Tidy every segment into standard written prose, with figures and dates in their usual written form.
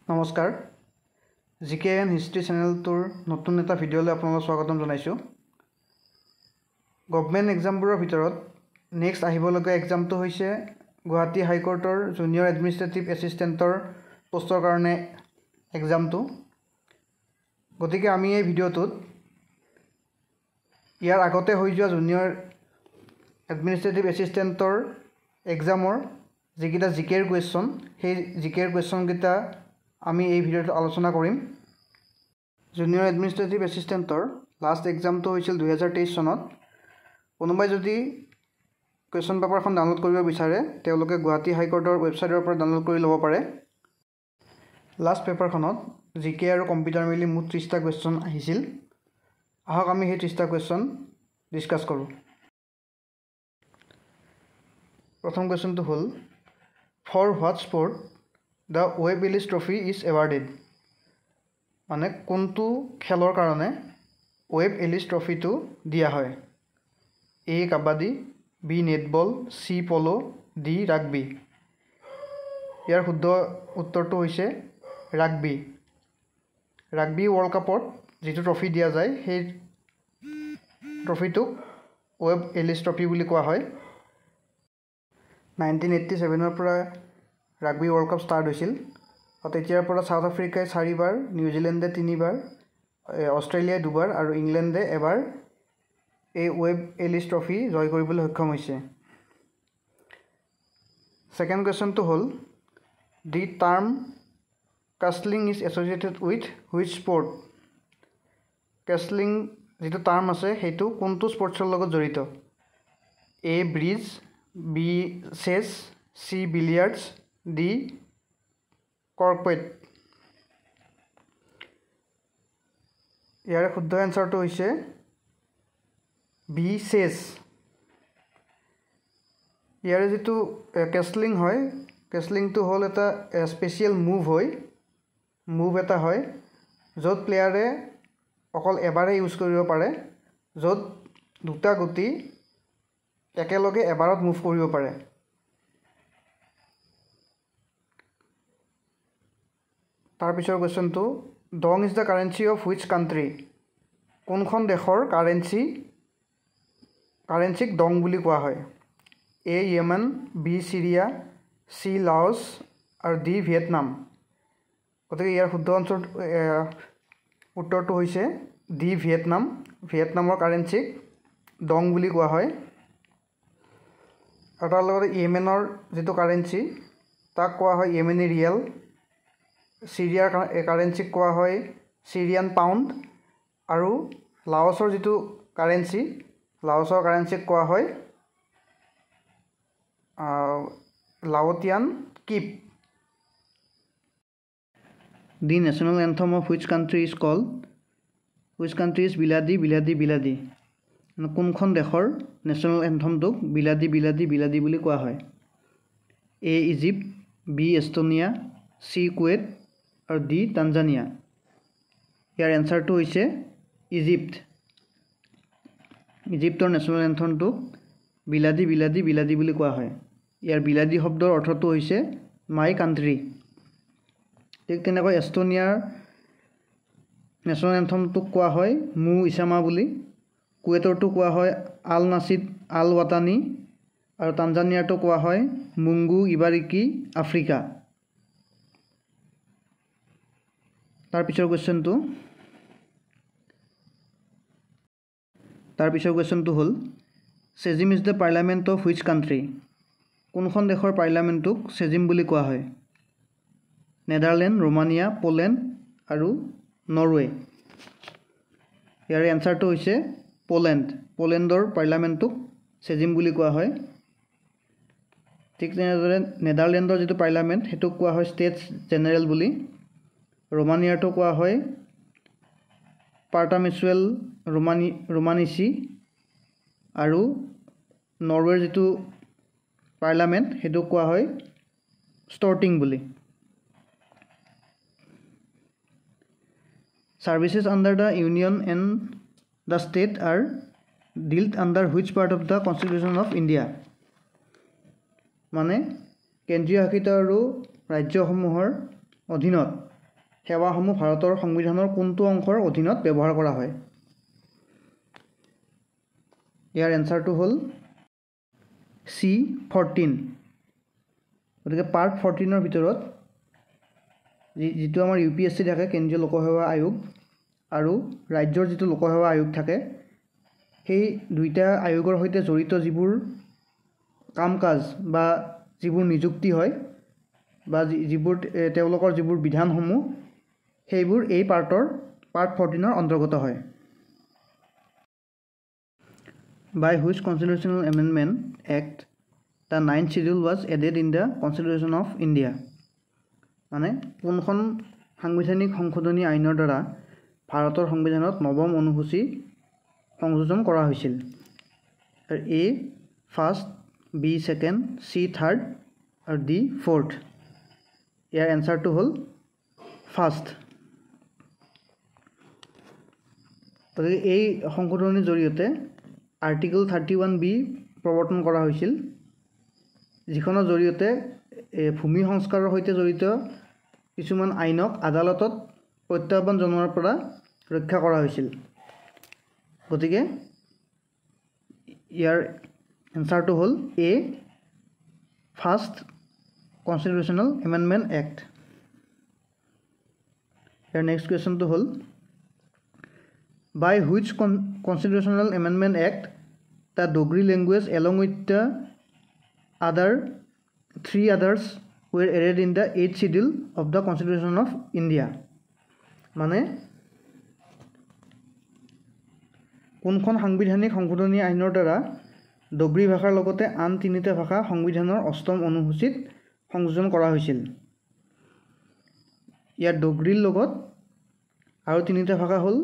নমস্কাৰ, G K N history চেনেলটোৰ নতুন এটা ভিডিঅ'লৈ আপোনালোকক স্বাগতম জনাইছোঁ। গভমেণ্ট এক্সামবোৰৰ ভিতৰত নেক্সট আহিবলগীয়া এক্সামটো হৈছে গুৱাহাটী হাইকোৰ্টৰ জুনিয়ৰ এডমিনিষ্ট্ৰেটিভ এছিষ্টেণ্টৰ পষ্টৰ কাৰণে এক্সামটো। গতিকে আমি এই ভিডিঅ'টোত ইয়াৰ আগতে হৈ যোৱা জুনিয়ৰ এডমিনিষ্ট্ৰেটিভ এছিষ্টেণ্টৰ এক্সামৰ যিকেইটা জি কেৰ কুৱেশ্যন, সেই জি কেৰ কুৱেশ্যনকেইটা আমি এই ভিডিঅ'টোত আলোচনা কৰিম। জুনিয়ৰ এডমিনিষ্ট্ৰেটিভ এছিষ্টেণ্টৰ লাষ্ট এক্সামটো হৈছিল 2023 চনত। কোনোবাই যদি কুৱেশ্যন পেপাৰখন ডাউনলোড কৰিব বিচাৰে, তেওঁলোকে গুৱাহাটী হাইকোৰ্টৰ ৱেবছাইটৰ পৰা ডাউনলোড কৰি ল'ব পাৰে। লাষ্ট পেপাৰখনত জি কে আৰু কম্পিউটাৰ মিলি মুঠ 30টা কুৱেশ্যন আহিছিল। আহক আমি সেই 30টা কুৱেশ্যন ডিছকাছ কৰোঁ। প্ৰথম কুৱেশ্যনটো হ'ল, for what sport the Webb Ellis trophy is awarded? মানে কোনটো খেলৰ কাৰণে ৱেব এলিছ ট্ৰফিটো দিয়া হয়? A kabaddi, B netball, C polo, D rugby. ইয়াৰ শুদ্ধ উত্তৰটো হৈছে ৰাগবি। ৰাগবি ৱৰ্ল্ড কাপত যিটো ট্ৰফি দিয়া যায়, সেই ট্ৰফিটোক ৱেব এলিছ ট্ৰফি বুলি কোৱা হয়। 1987ৰ পৰা ৰাগবি ৱৰ্ল্ড কাপ ষ্টাৰ্ট হৈছিল আৰু তেতিয়াৰ পৰা চাউথ আফ্ৰিকাই 4বাৰ, নিউজিলেণ্ডে 3বাৰ, অষ্ট্ৰেলিয়াই 2বাৰ আৰু ইংলেণ্ডে এবাৰ এই ৱেব এলিছ ট্ৰফি জয় কৰিবলৈ সক্ষম হৈছে। ছেকেণ্ড কুৱেশ্যনটো হ'ল, the term castling is associated with which sport? Castling যিটো টাৰ্ম আছে, সেইটো কোনটো স্পৰ্টছৰ লগত জড়িত? A bridge, B chess, C billiards, D croquet. ইয়াৰে শুদ্ধ এনচাৰটো হৈছে বি চেছ। ইয়াৰে যিটো কেছলিং হয়, কেছলিংটো হ'ল এটা স্পেচিয়েল মুভ হয়, মুভ এটা হয় য'ত প্লেয়াৰে অকল এবাৰে ইউজ কৰিব পাৰে, য'ত দুটা গুটি একেলগে এবাৰত মুভ কৰিব পাৰে। তাৰপিছৰ কুৱেশ্যনটো, dong is the currency of which country? কোনখন দেশৰ কাৰেঞ্চিক ডং বুলি কোৱা হয়? A Yemen, B Syria, C Laos আৰু ডি ভিয়েটনাম। গতিকে ইয়াৰ শুদ্ধ অঞ্চল উত্তৰটো হৈছে ডি ভিয়েটনাম। ভিয়েটনামৰ কাৰেঞ্চিক ডং বুলি কোৱা হয়। আৰু তাৰ লগতে য়েমেনৰ যিটো কাৰেঞ্চি, তাক কোৱা হয় য়েমেনি ৰিয়েল। চিৰিয়াৰ কাৰেঞ্চিক কোৱা হয় চিৰিয়ান পাউণ্ড। আৰু লাওছৰ যিটো কাৰেঞ্চি, লাওছৰ কাৰেঞ্চিক কোৱা হয় Laotian kip. The national anthem of which country is called, which country is Biladi Biladi Biladi? কোনখন দেশৰ নেশ্যনেল এন্থমটোক বিলাদী বিলাদী বিলাদী বুলি কোৱা হয়? A Egypt, B Estonia, C Kuwait আৰু ডি তানজানিয়া। ইয়াৰ এনচাৰটো হৈছে ইজিপ্ত। ইজিপ্তৰ নেশ্যনেল এন্থমটোক বিলাদী বিলাদী বিলাদী বুলি কোৱা হয়। ইয়াৰ বিলাদী শব্দৰ অৰ্থটো হৈছে মাই কাণ্ট্ৰি। ঠিক তেনেকৈ এষ্টনিয়াৰ নেশ্যনেল এন্থমটোক কোৱা হয় মু ইছামা বুলি। কুৱেটৰটো কোৱা হয় আল নাছিদ আল ৱাটানি আৰু তানজানিয়াৰটো কোৱা হয় মুংগু ইবাৰিকি আফ্ৰিকা। তাৰপিছৰ কুৱেশ্যনটো হ'ল, Sejm is the parliament of which country? কোনখন দেশৰ পাৰ্লিয়ামেণ্টটোক চেজিম বুলি কোৱা হয়? নেডাৰলেণ্ড, ৰোমানিয়া, পোলেণ্ড আৰু নৰৱে। ইয়াৰ এনচাৰটো হৈছে পোলেণ্ড। পোলেণ্ডৰ পাৰ্লিয়ামেণ্টটোক চেজিম বুলি কোৱা হয়। ঠিক তেনেদৰে নেডাৰলেণ্ডৰ যিটো পাৰ্লিয়ামেণ্ট, সেইটোক কোৱা হয় ষ্টেটছ জেনেৰেল বুলি। ৰোমানিয়াৰটো কোৱা হয় পাৰ্টামিচুৱেল ৰোমানিচি। আৰু নৰৱেৰ যিটো পাৰ্লিয়ামেণ্ট, সেইটোক কোৱা হয় ষ্টৰ্টিং বুলি। Services under the union and the state are dealt under which part of the constitution of India? মানে কেন্দ্ৰীয় শাসিত আৰু ৰাজ্যসমূহৰ অধীনত সেৱাসমূহ ভাৰতৰ সংবিধানৰ কোনটো অংশৰ অধীনত ব্যৱহাৰ কৰা হয়? ইয়াৰ এনচাৰটো হ'ল চি 14। গতিকে পাৰ্ট 14ৰ ভিতৰত যিটো আমাৰ ইউ পি এছ চি থাকে, কেন্দ্ৰীয় লোকসেৱা আয়োগ, আৰু ৰাজ্যৰ যিটো লোকসেৱা আয়োগ থাকে, সেই দুইটা আয়োগৰ সৈতে জড়িত যিবোৰ কাম কাজ বা যিবোৰ নিযুক্তি হয় বা যিবোৰ তেওঁলোকৰ যিবোৰ বিধানসমূহ, সেইবোৰ এই পাৰ্ট 14ৰ অন্তৰ্গত হয়। By which constitutional amendment act the 9th schedule was added in the constitution of India? মানে কোনখন সাংবিধানিক সংশোধনী আইনৰ দ্বাৰা ভাৰতৰ সংবিধানত নৱম অনুসূচী সংযোজন কৰা হৈছিল? A first, B second, C third আৰু ডি ফ'ৰ্থ। ইয়াৰ এনচাৰটো হ'ল ফাৰ্ষ্ট। গতিকে এই সংশোধনীৰ জৰিয়তে আৰ্টিকল 31B প্ৰৱৰ্তন কৰা হৈছিল, যিখনৰ জৰিয়তে ভূমি সংস্কাৰৰ সৈতে জড়িত কিছুমান আইনক আদালতত প্ৰত্যাহ্বান জনোৱাৰ পৰা ৰক্ষা কৰা হৈছিল। গতিকে ইয়াৰ এনচাৰটো হ'ল A first constitutional amendment act. Year next কুৱেশ্যনটো হ'ল by which constitutional amendment act the Dogri language along with the other 3 others were added in the 8th schedule of the Constitution of India? মানে কোনখন সাংবিধানিক সংশোধনী আইনৰ দ্বাৰা ডোগৰী ভাষাৰ লগতে আন 3টা ভাষা সংবিধানৰ অষ্টম অনুসূচীত সংযোজন কৰা হৈছিল? ইয়াৰ ডোগৰীৰ লগত আৰু 3টা ভাষা হ'ল,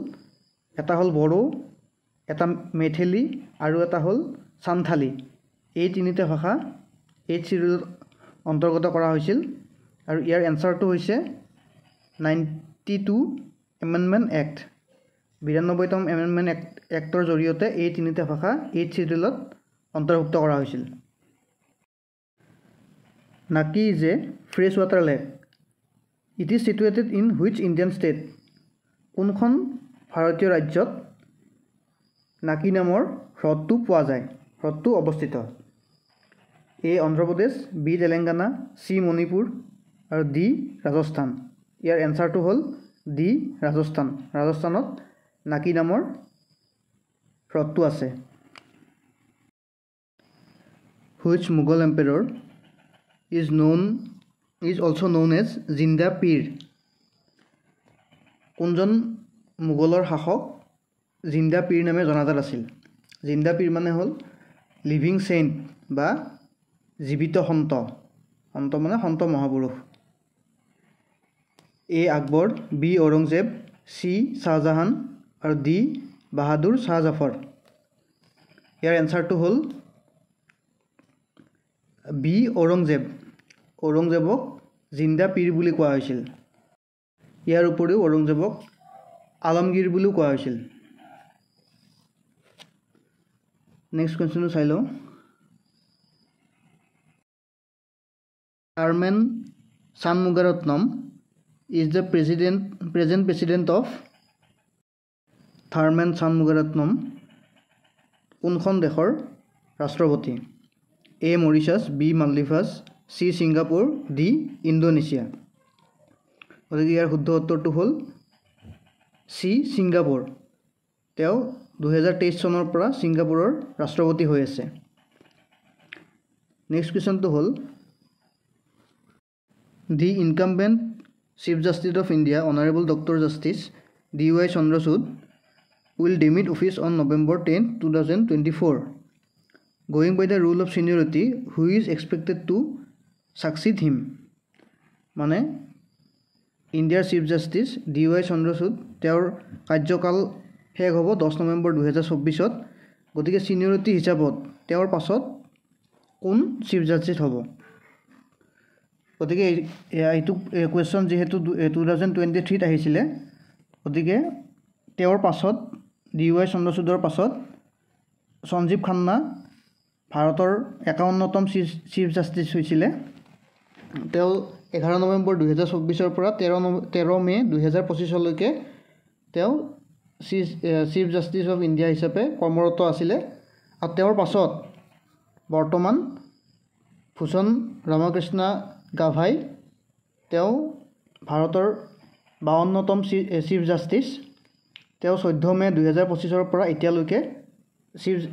এটা হ'ল বড়ো, এটা মেথেলি আৰু এটা হ'ল সান্থালী। এই 3টা ভাষা 8 চিডিউলত অন্তৰ্গত কৰা হৈছিল আৰু ইয়াৰ এনচাৰটো হৈছে 92 এমেণ্ডমেণ্ট এক্ট। 92তম এমেণ্ডমেণ্ট এক্টৰ জৰিয়তে এই 3টা ভাষা 8 চিডিউলত অন্তৰ্ভুক্ত কৰা হৈছিল। Naki is a fresh water lake. It is situated in which Indian state? কোনখন ভাৰতীয় ৰাজ্যত নাকি নামৰ হ্ৰদটো পোৱা যায়, হ্ৰদটো অৱস্থিত? A Andhra Pradesh, B Telangana, C Manipur আৰু ডি ৰাজস্থান। ইয়াৰ এনচাৰটো হ'ল ডি ৰাজস্থান। ৰাজস্থানত নাকি নামৰ হ্ৰদটো আছে। Which Mughal emperor is also known as Zinda Pir? কোনজন মোগলৰ শাসক জিন্দা পীৰ নামে জনাজাত আছিল? জিন্দা পীৰ মানে হ'ল লিভিং চেইণ্ট বা জীৱিত সন্ত, সন্ত মানে সন্ত মহাপুৰুষ। A Akbar, B Aurangzeb, C Shahjahan আৰু ডি বাহাদুৰ শ্বাহ জাফৰ। ইয়াৰ এনচাৰটো হ'ল বি ঔৰংজেব। ঔৰংজেবক জিন্দা পীৰ বুলি কোৱা হৈছিল। ইয়াৰ উপৰিও ঔৰংজেবক আলমগীৰ বুলিও কোৱা হৈছিল। নেক্সট কুৱেশ্যনটো চাই লওঁ। Tharman Shanmugaratnam is the present president of? Tharman Shanmugaratnam কোনখন দেশৰ ৰাষ্ট্ৰপতি? A Mauritius, B Maldives, C Singapore, D Indonesia. গতিকে ইয়াৰ শুদ্ধ উত্তৰটো হ'ল চি ছিংগাপুৰ। তেওঁ 2023 চনৰ পৰা ছিংগাপুৰৰ ৰাষ্ট্ৰপতি হৈ আছে। নেক্সট কুৱেশ্যনটো হ'ল the incumbent chief justice of India honourable doctor justice D Y Chandrachud will demit office on November 10, 2024. Going by the rule of seniority, who is expected to succeed him? মানে ইণ্ডিয়াৰ chief justice D Y Chandrachud তেওঁৰ কাৰ্যকাল শেষ হ'ব 10 নৱেম্বৰ 2024ত। গতিকে ছিনিয়ৰিটি হিচাপত তেওঁৰ পাছত কোন চিফ জাষ্টিছ হ'ব? গতিকে এইটো কুৱেশ্যন যিহেতু 2023ত আহিছিলে, গতিকে তেওঁৰ পাছত ডি ৱাই চন্দ্ৰচূড়ৰ পাছত সঞ্জীৱ খান্না ভাৰতৰ 51তম চিফ জাষ্টিছ হৈছিলে। তেওঁ 11 নৱেম্বৰ 2024ৰ পৰা 13 মে' 2025লৈকে তেওঁ চিফ জাষ্টিছ অফ ইণ্ডিয়া হিচাপে কৰ্মৰত আছিলে। আৰু তেওঁৰ পাছত বৰ্তমান ভূষণ ৰামকৃষ্ণ গাভাই, তেওঁ ভাৰতৰ 52তম চিফ জাষ্টিছ। তেওঁ 14 মে' 2025ৰ পৰা এতিয়ালৈকে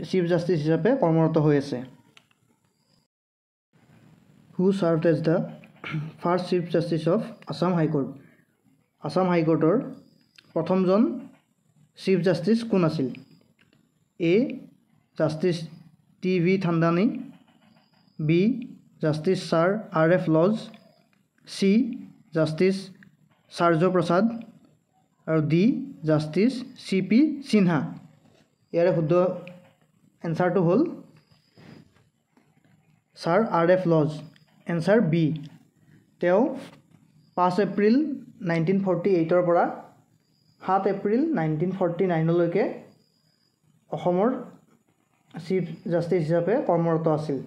চিফ জাষ্টিছ হিচাপে কৰ্মৰত হৈ আছে। Who served as the first Chief Justice of Assam High Court? Assam হাইকোৰ্টৰ প্ৰথমজন চিফ জাষ্টিছ কোন আছিল? A Justice T V Thandani, B Justice Sir R F Lodge, C Justice Sarju Prasad আৰু D Justice C P Sinha. ইয়াৰে শুদ্ধ এনচাৰটো হ'ল Sir R F Lodge, answer B. তেওঁ 5 এপ্ৰিল 1948ৰ পৰা 7 এপ্ৰিল 1949লৈকে অসমৰ চিফ জাষ্টিছ হিচাপে কৰ্মৰত আছিল।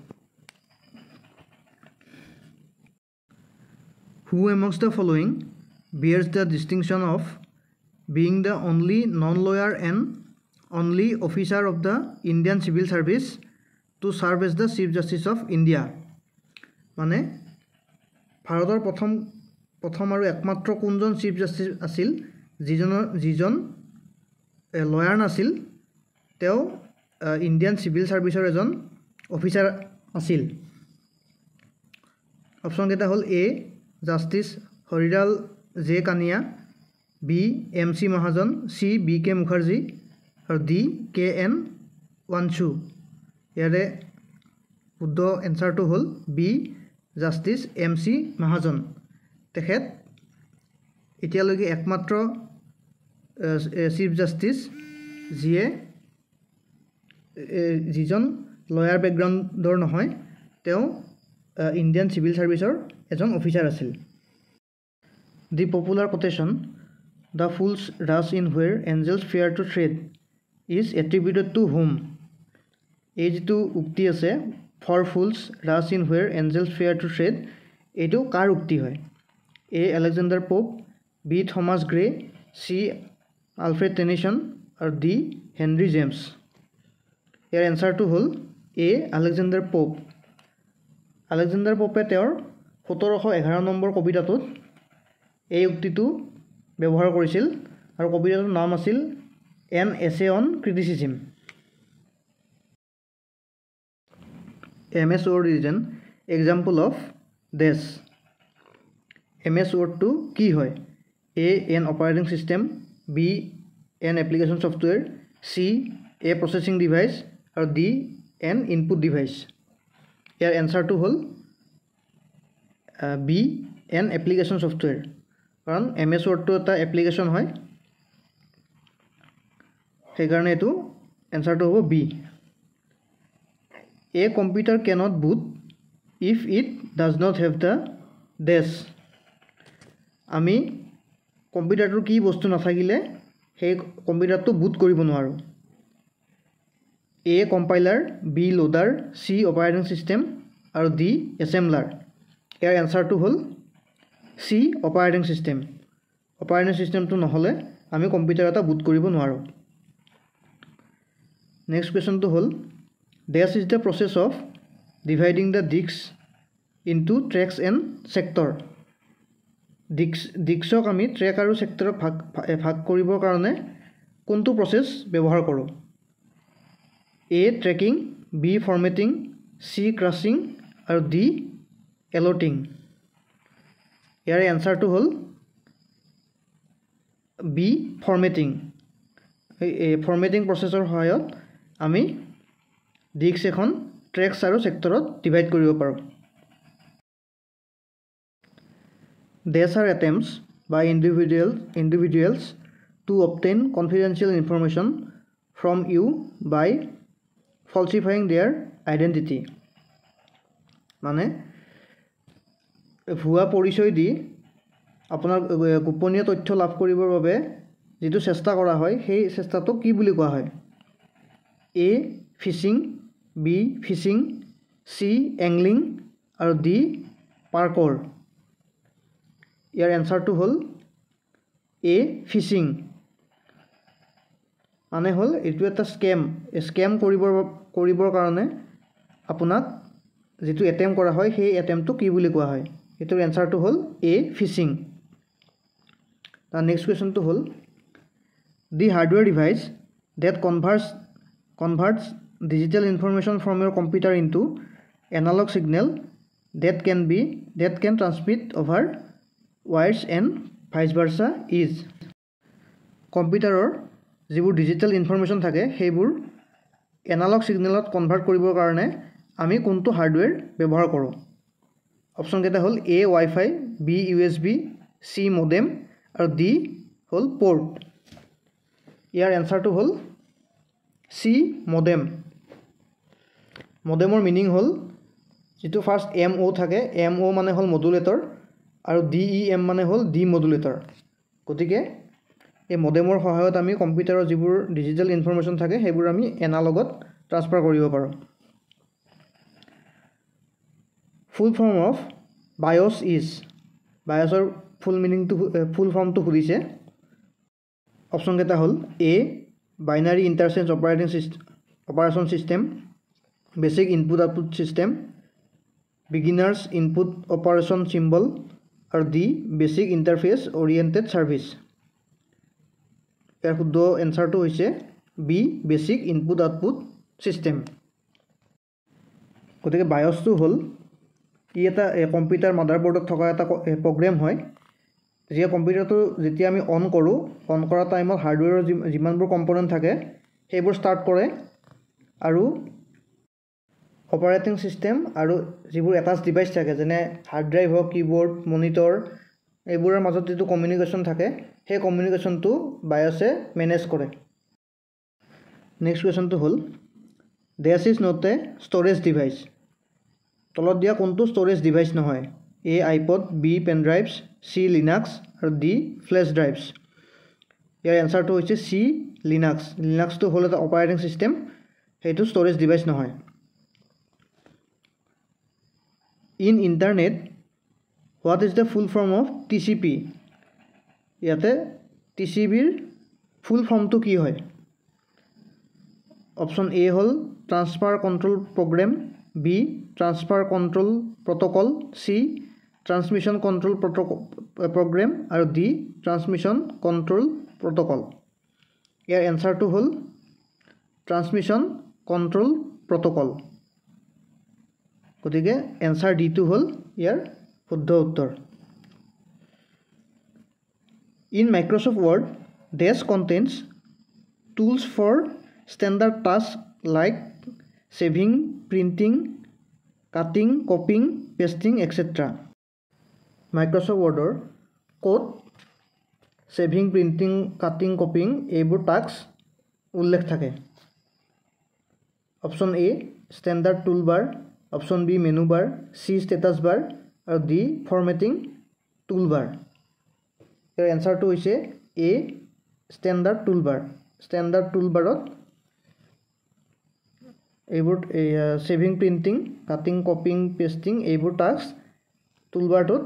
Who amongst the following bears the distinction of being the only non lawyer and only officer of the Indian Civil Service to serve as the Chief Justice of India? মানে ভাৰতৰ প্ৰথম আৰু একমাত্ৰ কোনজন chief justice আছিল যিজন lower নাছিল, তেওঁ ইণ্ডিয়ান চিভিল ছাৰ্ভিচৰ এজন অফিচাৰ আছিল? অপশ্যনকেইটা হ'ল A Justice Harilal J Kania, B M C Mahajan, C B K Mukherjee আৰু ডি কে এন ৱানচু। ইয়াৰে শুদ্ধ এনচাৰটো হ'ল B Justice M C Mahajan. তেখেত এতিয়ালৈকে একমাত্ৰ চিফ জাষ্টিছ যিজন লয়াৰ বেকগ্ৰাউণ্ডৰ নহয়, তেওঁ ইণ্ডিয়ান চিভিল ছাৰ্ভিচৰ এজন অফিচাৰ আছিল। The popular quotation the fools rush in where angels fear to tread is attributed to whom? এই যিটো উক্তি আছে for fools rush in where angels fear to tread, এইটো কাৰ উক্তি হয়? A Alexander Pope, B Thomas Gray, C Alfred Tennyson আৰু D Henry James. ইয়াৰ এনচাৰটো হ'ল এ Alexander pope. Alexander পোপে তেওঁৰ 1711 নম্বৰ কবিতাটোত এই উক্তিটো ব্যৱহাৰ কৰিছিল আৰু কবিতাটোৰ নাম আছিল an essay on criticism. M S Word is an example of dash. M S ৱৰ্ডটো কি হয়? A an operating system, B an application software, C a processing device আৰু ডি এন ইনপুট ডিভাইচ। ইয়াৰ এনচাৰটো হ'ল বি এন এপ্লিকেশ্যন ছফ্টৱেৰ, কাৰণ M S ৱৰ্ডটো এটা application হয়, সেইকাৰণে এইটো এনচাৰটো হ'ব B. A computer cannot boot if it does not have the dash. আমি কম্পিউটাৰটোৰ কি বস্তু নাথাকিলে সেই কম্পিউটাৰটো বুট কৰিব নোৱাৰোঁ? A compiler, B loader, C operating system আৰু ডি এছেম্বলাৰ। ইয়াৰ এনচাৰটো হ'ল চি অপাৰেটিং ছিষ্টেম। অপাৰেটিং ছিষ্টেমটো নহ'লে আমি কম্পিউটাৰ এটা বুট কৰিব নোৱাৰোঁ। নেক্সট কুৱেশ্যনটো হ'ল dash is the process of dividing the disk into tracks and sector. ডিস্কক আমি ট্ৰেক আৰু ছেক্টৰক ভাগ কৰিবৰ কাৰণে কোনটো প্ৰচেছ ব্যৱহাৰ কৰোঁ? A tracking, B formatting, C crushing আৰু ডি এলটিং। ইয়াৰে এনচাৰটো হ'ল বি ফৰ্মেটিং। এই ফৰ্মেটিং প্ৰচেছৰ সহায়ত আমি ডিস্ক এখন ট্ৰেকছ আৰু ছেক্টৰত ডিভাইড কৰিব পাৰোঁ। Dash are attempts by individuals to obtain confidential information from you by falsifying their identity. মানে ভুৱা পৰিচয় দি আপোনাৰ গোপনীয় তথ্য লাভ কৰিবৰ বাবে যিটো চেষ্টা কৰা হয়, সেই চেষ্টাটোক কি বুলি কোৱা হয়? A phishing, B phishing, C angling আৰু ডি পাৰ্কৰ। ইয়াৰ এনচাৰটো হ'ল এ ফিচিং। মানে হ'ল এইটো এটা স্কেম। স্কেম কৰিবৰ কাৰণে আপোনাক যিটো এটেম্প কৰা হয় সেই এটেম্পটো কি বুলি কোৱা হয়? এইটোৰ এনচাৰটো হ'ল এ ফিচিং। তাৰ নেক্সট কুৱেশ্যনটো হ'ল the hardware device that converts digital information from your computer into analog signal that can transmit over wires and vice versa is. কম্পিউটাৰৰ যিবোৰ ডিজিটেল ইনফৰমেশ্যন থাকে সেইবোৰ এনালগ ছিগনেলত কনভাৰ্ট কৰিবৰ কাৰণে আমি কোনটো হাৰ্ডৱেৰ ব্যৱহাৰ কৰোঁ? অপশ্যনকেইটা হ'ল A WiFi, B U S B, C modem আৰু ডি হ'ল প'ৰ্ট। ইয়াৰ এনচাৰটো হ'ল চি মডেম। মডেমৰ মিনিং হ'ল যিটো ফাৰ্ষ্ট এম অ' থাকে, এম অ' মানে হ'ল মডুলেটৰ আৰু ডি ই এম মানে হ'ল ডি মডুলেটৰ। গতিকে এই মডেমৰ সহায়ত আমি কম্পিউটাৰৰ যিবোৰ ডিজিটেল ইনফৰমেশ্যন থাকে সেইবোৰ আমি এনালগত ট্ৰান্সফাৰ কৰিব পাৰোঁ। Full form of BIOS is. বায়'ছৰ ফুল মিনিংটো ফুল ফৰ্মটো সুধিছে। অপশ্যনকেইটা হ'ল A binary interchange operation system, basic input output system, beginners input operation symbol আৰু D basic interface oriented service. ইয়াৰ শুদ্ধ এনচাৰটো হৈছে B basic input output system. গতিকে বায়'ছটো হ'ল ই এটা কম্পিউটাৰ মাডাৰবৰ্ডত থকা এটা প্ৰগ্ৰেম হয়, যিয়ে কম্পিউটাৰটো যেতিয়া আমি অন কৰোঁ, অন কৰা টাইমত হাৰ্ডৱেৰৰ যিমানবোৰ কম্পনেণ্ট থাকে সেইবোৰ ষ্টাৰ্ট কৰে আৰু অপাৰেটিং ছিষ্টেম আৰু যিবোৰ এটাচ ডিভাইচ থাকে যেনে হাৰ্ড ড্ৰাইভ হওক, কীবৰ্ড, মনিটৰ, এইবোৰৰ মাজত যিটো কমিউনিকেশ্যন থাকে সেই কমিউনিকেশ্যনটো বায়'ছে মেনেজ কৰে। নেক্সট কুৱেশ্যনটো হ'ল dash is not a storage device. তলত দিয়া কোনটো ষ্ট'ৰেজ ডিভাইচ নহয়? A iPod, B pen drives, C Linux আৰু ডি ফ্লেছ ড্ৰাইভছ। ইয়াৰ এনচাৰটো হৈছে চি লিনাক্স। লিনাক্সটো হ'ল এটা অপাৰেটিং ছিষ্টেম, সেইটো ষ্ট'ৰেজ ডিভাইচ নহয়। In internet what is the full form of T C P? ইয়াতে টি চি পিৰ ফুল ফৰ্মটো কি হয়? অপশ্যন এ হ'ল transfer control program, B transfer control protocol, C transmission control program আৰু ডি ট্ৰান্সমিশ্যন কণ্ট্ৰল প্ৰট'কল। ইয়াৰ এনচাৰটো হ'ল transmission control protocol. গতিকে answer ডিটো হ'ল ইয়াৰ শুদ্ধ উত্তৰ। In Microsoft Word dash contains tools for standard task like saving, printing, cutting, copying, pasting etcetera. Microsoft ৱৰ্ডৰ ক'ত saving, printing, cutting, cropping এইবোৰ task উল্লেখ থাকে? Option A standard toolbar, option B menu bar, C status bar আৰু D formatting toolbar. ইয়াৰ এনচাৰটো হৈছে এ standard toolbar. Standard টুলবাৰত এইবোৰ saving, printing, cutting, copying, pasting এইবোৰ task টুলবাৰটোত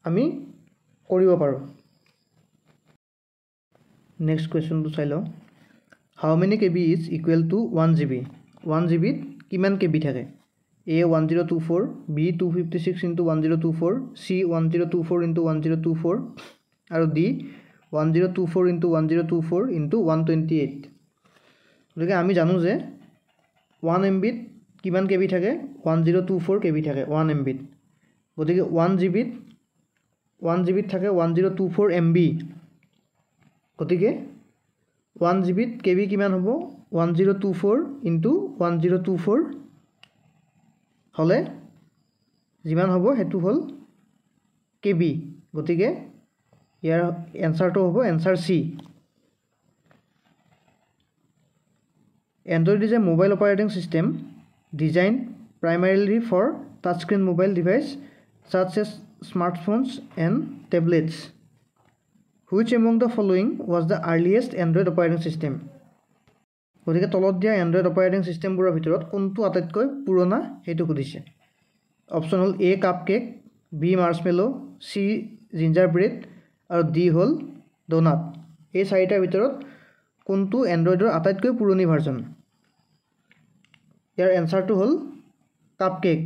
আমি কৰিব পাৰোঁ। নেক্সট কুৱেশ্যনটো চাই লওঁ। How many KB is equal to 1 GB? 1 G বিত কিমান কে বি থাকে? A 1024, B 256 into 1024, C 1024 into 1024 আৰু D 1024 into 1024 into 128। গতিকে আমি জানো যে 1 এম বিত কিমান কে বি থাকে? 1024 কে বি থাকে 1 এম বিত। গতিকে 1 জি বিত থাকে 1024 এম বি। গতিকে 1 জি বিত কে বি কিমান হ'ব? 1024 ইনটু 1024 হ'লে যিমান হ'ব সেইটো হ'ল কে বি। গতিকে ইয়াৰ এনচাৰটো হ'ব answer C. Android is a mobile operating system design primarily for touch screen mobile device such as smartphones and tablets. Which among the following was the earliest Android operating system? গতিকে তলত দিয়া Android operating ছিষ্টেমবোৰৰ ভিতৰত কোনটো আটাইতকৈ পুৰণা সেইটো সুধিছে। Option হ'ল A cupcake, B marshmallow, C ginger bread আৰু ডি হ'ল ডোনাট। এই চাৰিটাৰ ভিতৰত কোনটো এণ্ড্ৰইডৰ আটাইতকৈ পুৰণি ভাৰ্জন? ইয়াৰ এনচাৰটো হ'ল কাপকেক।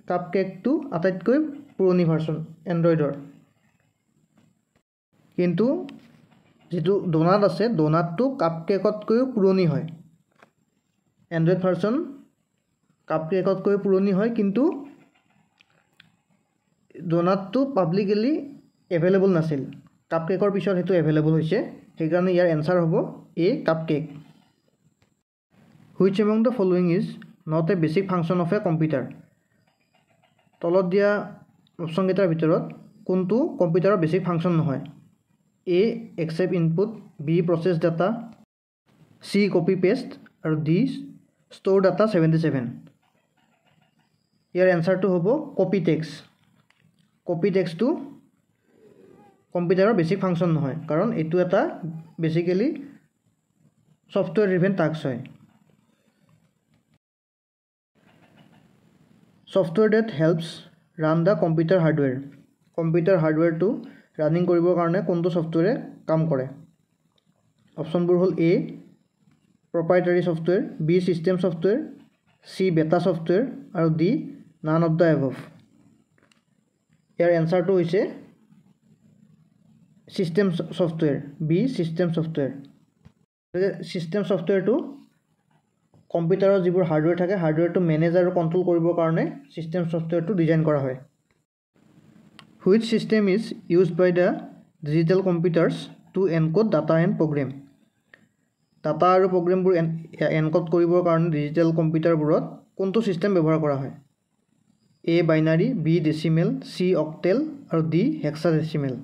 কাপকেকটো আটাইতকৈ পুৰণি ভাৰ্জন এণ্ড্ৰইডৰ। কিন্তু যিটো ডোনাট আছে, ডোনাটটো কাপকেকতকৈও পুৰণি হয়। এণ্ড্ৰইড ভাৰ্জন কাপকেকতকৈ পুৰণি হয়, কিন্তু ডোনাটটো পাব্লিকেলি এভেইলেবল নাছিল। কাপকেকৰ পিছত সেইটো এভেইলেবল হৈছে, সেইকাৰণে ইয়াৰ এনচাৰ হ'ব A, cupcake. Which among the following is not a basic function of a computer? তলত দিয়া অপশ্যনকেইটাৰ ভিতৰত কোনটো কম্পিউটাৰৰ বেছিক ফাংচন নহয়? A, accept input, B, process data, C, copy paste আৰু ডি, ষ্ট'ৰ ডাটা 77। ইয়াৰ এনচাৰটো হ'ব কপি টেক্সট। কপি টেক্সটটো কম্পিউটাৰৰ basic function নহয়, কাৰণ এইটো এটা বেচিকেলি ছফ্টৱেৰ ড্ৰিভেন টাস্ক হয়। Software that helps run the computer hardware. Computer হাৰ্ডৱেৰটো running কৰিবৰ কাৰণে কোনটো ছফ্টৱেৰে কাম কৰে? অপশ্যনবোৰ হ'ল A, proprietary software, B, system software, C, beta software আৰু D, none of the above. ইয়াৰ এনচাৰটো হৈছে system software, B, system software. গতিকে ছিষ্টেম ছফ্টৱেৰটো কম্পিউটাৰৰ যিবোৰ হাৰ্ডৱেৰ থাকে, হাৰ্ডৱেৰটো মেনেজ আৰু কণ্ট্ৰল কৰিবৰ কাৰণে ছিষ্টেম ছফ্টৱেৰটো ডিজাইন কৰা হয়। Which system is used by the digital computers to encode data and program? Data আৰু প্ৰগ্ৰেমবোৰ এনক'ড কৰিবৰ কাৰণে ডিজিটেল কম্পিউটাৰবোৰত কোনটো ছিষ্টেম ব্যৱহাৰ কৰা হয়? A, binary, B, decimal, C, octal আৰু ডি, হেক্সাডেচিমেল।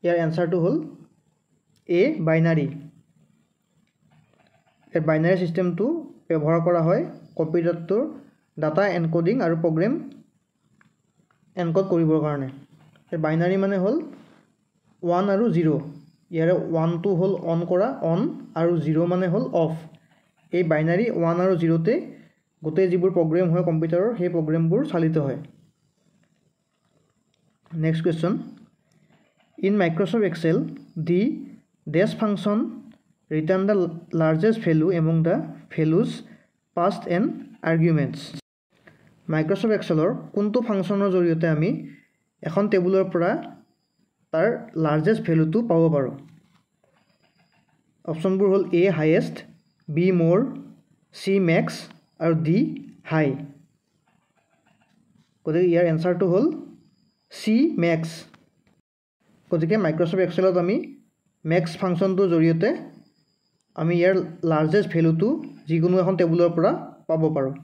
ইয়াৰ এনচাৰটো হ'ল এ, বাইনাৰী। এই বাইনাৰী ছিষ্টেমটো ব্যৱহাৰ কৰা হয় কম্পিউটাৰটোৰ ডাটা এনক'ডিং আৰু প্ৰগ্ৰেম এনক'ড কৰিবৰ কাৰণে। এই বাইনাৰী মানে হ'ল 1 আৰু 0। ইয়াৰে 1টো হ'ল অন কৰা, অন, আৰু 0 মানে হ'ল অফ। এই বাইনাৰী 1 আৰু 0তে গোটেই যিবোৰ প্ৰগ্ৰেম হয় কম্পিউটাৰৰ, সেই প্ৰগ্ৰেমবোৰ চালিত হয়। Next question, in Microsoft Excel the dash function return the largest value among the values passed and arguments. Microsoft এক্সেলৰ কোনটো ফাংচনৰ জৰিয়তে আমি এখন টেবুলৰ পৰা তাৰ লাৰ্জেষ্ট ভেলুটো পাব পাৰোঁ? অপশ্যনবোৰ হ'ল A, highest, B, more, C, max আৰু ডি, হাই। গতিকে ইয়াৰ এনচাৰটো হ'ল চি, মেক্স। গতিকে মাইক্ৰ'ছফ্ট এক্সেলত আমি মেক্স ফাংচনটোৰ জৰিয়তে আমি ইয়াৰ লাৰ্জেষ্ট ভেলুটো যিকোনো এখন টেবুলৰ পৰা পাব পাৰোঁ।